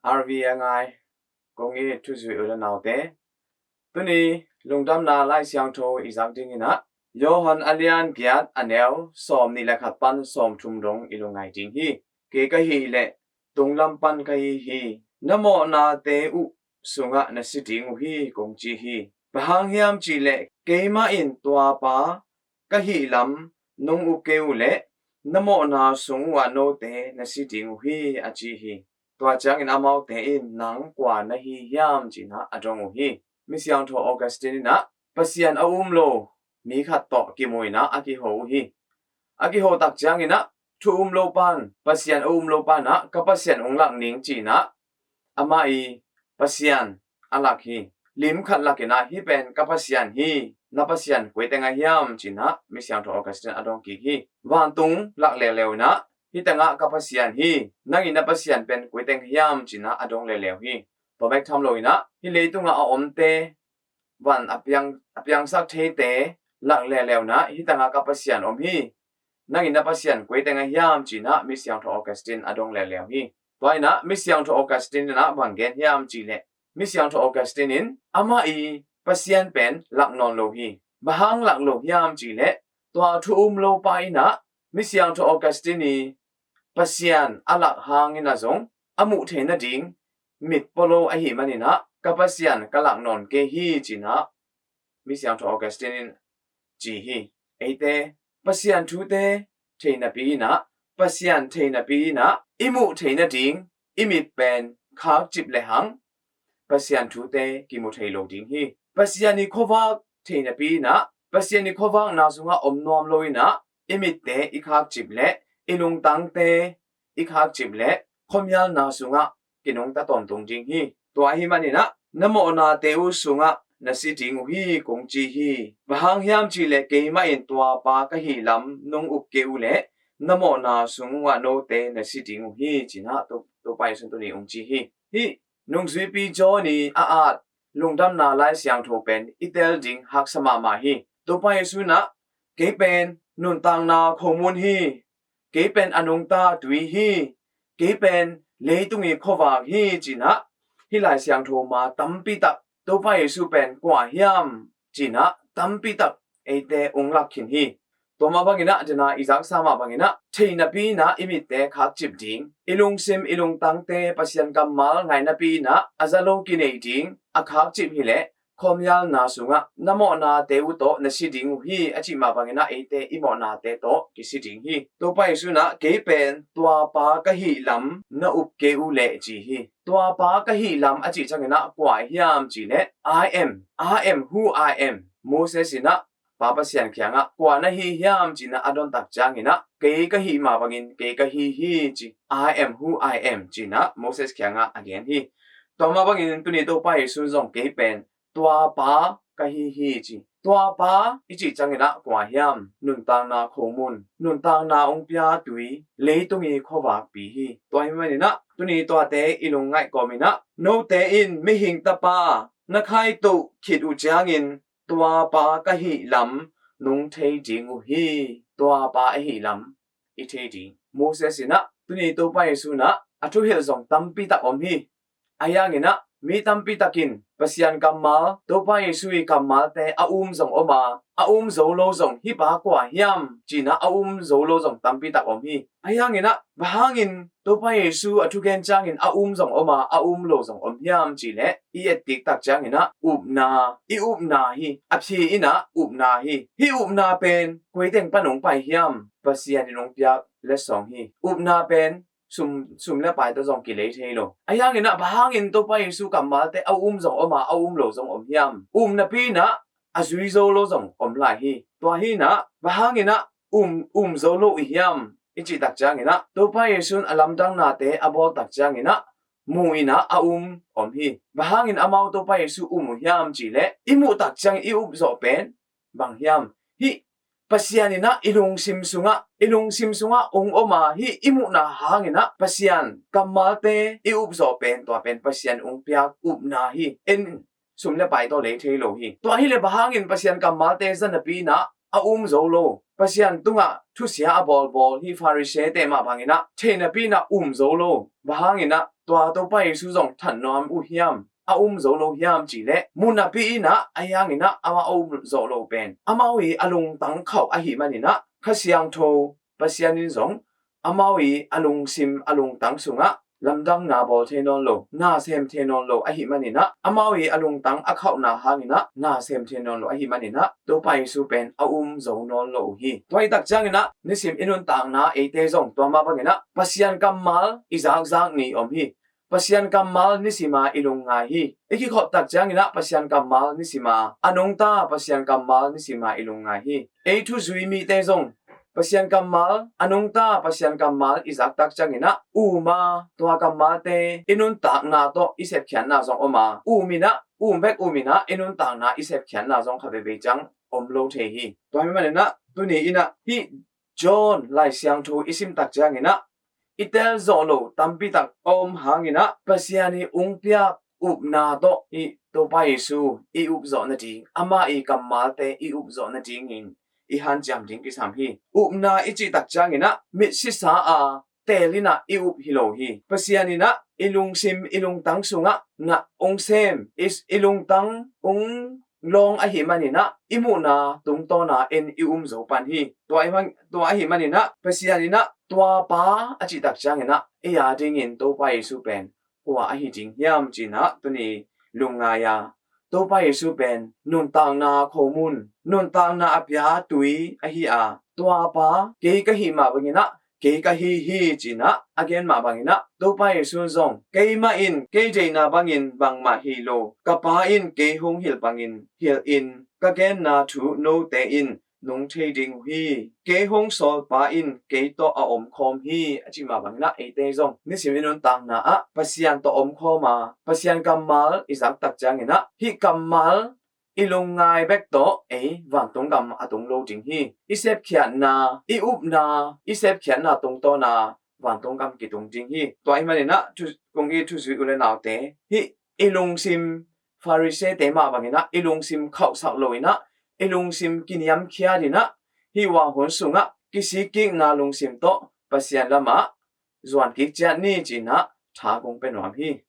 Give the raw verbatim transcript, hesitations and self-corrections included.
R V a ngai kong it thuzui u le naute, tuni lungdamna Lai Siangtho i zak dingin ah Johan a lian giat a neu sawm nih le khat pan sawm thum dong i lungngai ding hi. Kei ka hih leh tunglam pan ka hi hi. Na mawhnate uh sungah na si ding uh hi, kong ci hi. Bang hang hiam cih leh keimah in tua pa ka hih lam nong uk kei uh leh na mawhna sung uhah note na si ding uh hi, a ci hi. Tua ciangin amaute in, nang kua na hi hiam, ci-in ah a dong uh hi. Misiangtho Augustine in ah Pasian a um lo mi khat tawh kimu in ah a kiho uh hi. A kiho tak ciangin ah thu um lo pan, Pasian a um lo pan ah ka Pasian ong lak ning, ci-in ah amah i Pasian a lak hi. Lim khat lak in ah, hih pen ka Pasian hi, na Pasian koi teng a hiam, ci-in ah Misiangtho Augustine a dong kik hi. Vantung lak leuleu in ah, hih tengah ka Pasian hi, nang i na Pasian pen koi teng hiam, ci-in ah a dong leuleu hi. Tua bek tham lo in ah, hih leitungah a omte, van a piang, a piangsak theite lak leuleu in ah, hih tengah ka Pasian om hi, nang i na Pasian koi teng a hiam, ci-in ah Misiangtho Augustine a dong leuleu hi. Tua in ah Misiangtho Augustine in ah bang gen hiam cih leh, Misiangtho Augustine in amah i Pasian pen lak nawn lo hi. Bang hang lak lo hiam cih leh, tua thu um lo pa in ah Misiangtho Augustine i Pasian a lak hangin ah zong a muh thei nading mit pua lo ahih manin ah ka Pasian ka lak nawn kei hi, ci-in ah Misiangtho Augustine in ci hi. Eite Pasian thute thei napi in ah, Pasian thei napi in ah i muh thei nading i mit pen khakcip le hang Pasian thute kimu thei lo ding hi. Pasian i khuavak thei napi in ah, Pasian i khuavakna sungah om nuam lo in ah i mitte i khakcip leh i lungtangte i khakcip leh khuamialna sungah kinungta tawntung ding hi. Tua ahih manin ah na mawhnate uh sungah na si ding uh hi, kong ci hi. Bang hang hiam cih leh keimah in tua pa ka hih lam nong uk kei uh leh na mawhna sung uhah note na si ding uh hi, ci-in ah To, Topa Jesu in tuni ong ci hi. Hih nungzuipi John i a at lungdamna Lai Siangtho pen i tel ding haksa mahmah hi. Topa Jesu in ah, kei pen nuntakna khomun hi, kei pen a nungta tui hi, kei pen leitung i khuavak hi, ci-in ah hih Lai Siangtho ma tampi tak Topa Jesu pen kua hiam, ci-in ah tampi tak eite ong lak khin hi. Tua mah bangin ah, dena i zaksa mah bangin ah, thei napi in ah i mitte khakcip ding, i lungsim i lungtangte Pasian kammal ngai napi in ah a za lo kinei ding a khakcip hi leh, khuamialna sungah na mawhnate uh tawh na si ding uh hi, a cih mah bangin ah eite i mawhnate tawh kisi ding hi. Topa Jesu in ah, kei pen tua pa ka hih lam na uk kei uh leh, ci hi. Tua pa ka hih lam a cih ciangin ah kua hiam cih leh, I am, I am who I am. Moses in ah Pa Pasian kiangah kua na hi hiam, ci-in ah a dong tak ciangin ah, kei ka hih mah bangin kei ka hi hi, ci, I am who I am, ci-in ah Moses kiangah a gen hi. Tua mah bangin tuni Topa Jesu zong, kei pen tua pa ka hi hi, ci. Tua pa i cih ciangin ah kua hiam? Nuntakna khomun, nuntakna ong pia tui, leitung i khuavakpi hi. Tua ahih manin ah tuni tuate i lungngaih kawmin ah, note in Mihing Tapa na khaitoh khit uh ciangin tua pa ka hih lam nong thei ding uh hi. Tua pa ahih lam i thei ding. Moses in ah, tuni Topa Jesu in ah a thuhilh zong tampi tak om hi. Ahi hangin ah mi tampi takin Pasian kammal, Topa Jesu i kammalte a um zong om a, a um zo lo zong, hih pa kua hiam, ci-in ah a um zo lo zong tampi tak om hi. Ahi hangin ah, bang hangin Topa Jesu a thugen ciangin a um zong om a, a um lo zong om hiam cih leh, i et kik tak ciangin ah upna, i upna hi. A phi in ah upna hi. Hih upna pen koi teng pan ong pai hiam? Pasian in ong piak letsong hi. Upna pen sum, sum le pai tawh zong kilei thei lo. Ahi hangin ah, bang hangin Topa Jesu kammalte a um zong om a, a um lo zong om hiam? Um napi in ah a zui zo lo zong om lai hi. Tua hi in ah, bang hangin ah um, um zo lo i hiam, i cih tak ciangin ah, Topa Jesu in a lamdangnate a bawl tak ciangin ah mu in ah a um om hi. Bang hangin amau Topa Jesu um uh hiam cih leh, i muh tak ciang i up zawh pen bang hiam? Hih Pasian in ah i lungsim sungah, i lungsim sungah ong om a, hih i muhna hangin ah Pasian kammalte i up zawh pen, tua pen Pasian ong piak upna hi. En sum le pai tawh lei thei lo hi. Tua hi leh bang hangin Pasian kammalte za napi in ah a um zo lo? Pasian tungah thusia a bawlbawl hih Pharisee-te mah bangin ah thei napi in ah um zo lo. Bang hangin ah tua Topa Jesu zong that nuam uh hiam, a um zo lo hiam cih leh, mu napi in ah, ahi hangin ah amah a um zawh loh pen amau i a lungtang khauh ahih manin ah, Kha Siangtho Pasian in zong amau i a lungsim a lungtang sungah lamdangna bawl thei nawn lo, na sem thei nawn lo ahih manin ah, amau i a lungtang a khauhna hangin ah na sem thei nawn lo ahih manin ah, Topa Jesu pen a um zo nawn lo uh hi. Tua i tak ciangin ah, nisim i nuntakna eite zong tua mah bangin ah Pasian kammal i zakzak ni om hi. Pasian kammal nisima i lungngai hi. I kikhop tak ciangin ah Pasian kammal nisima a nungta Pasian kammal nisima i lungngai hi. Ei thuzui mite zong Pasian kammal a nungta Pasian kammal i zak tak ciangin ah, um a, tua kammalte i nuntakna tawh i sepkhiatna zong om a, um in ah, um bek um in ah i nuntakna i sepkhiatna zong kha veivei ciang om lo thei hi. Tua ahih manin ah, tuni in ah hih John Lai Siangtho i sim tak ciangin ah, i tel zawh lo tampi tak a om hangin ah, Pasian i hong piak upna tawh i Topa Jesu i up zawh nading, amah i kammalte i up zawh nadingin i hanciam ding kisam hi. Upna i cih tak ciangin ah, mit sisa a teel in ah i up hi lo hi. Pasian in ah i lungsim i lungtang sungah na hong sem, i, i lungtang hong lawng ahih manin ah, i muhna tungtawn a en i um zo pan hi. Tua ahih man, tua ahih manin ah, Pasian in ah tua pa a cih tak ciangin ah, ei a dingin Topa Jesu pen kua ahi ding hiam ci-in ah tuni lungngai a, Topa Jesu pen nuntakna khomun, nuntakna a pia tui ahi a, tua pa kei ka hih mah bangin ah, kei ka hi hi ci-in ah a gen mah bangin ah, Topa Jesu zong, keimah in kei deihna bangin bangmah hi lo, ka Pa in kei hong hilh bangin hilh in, ka genna thu note in nung thei ding uh hi. Kei hong sawl pa in kei tawh a omkhawm hi, a cih mah bangin ah, eite zong nisim i nuntakna ah Pasian tawh omkhawm a, Pasian kammal i zak tak ciangin ah, hih kammal i lungngai bek tawh ei vantung gam a tung lo ding hi. I sepkhiatna, i upna, i sepkhiatna tungtawn a vantung gam kitung ding hi. Tua ahih manin ah, thu, kong it thuzui u le naute, hih i lungsim, Pharisee-te mah bangin ah i lungsim khauhsak lo in ah, i lungsim kiniamkhiat in ah, hih vauhun sungah kisikkikna lungsim tawh Pasian lamah zuan kik ciat ni ci-in ah tha kong pia nuam hi.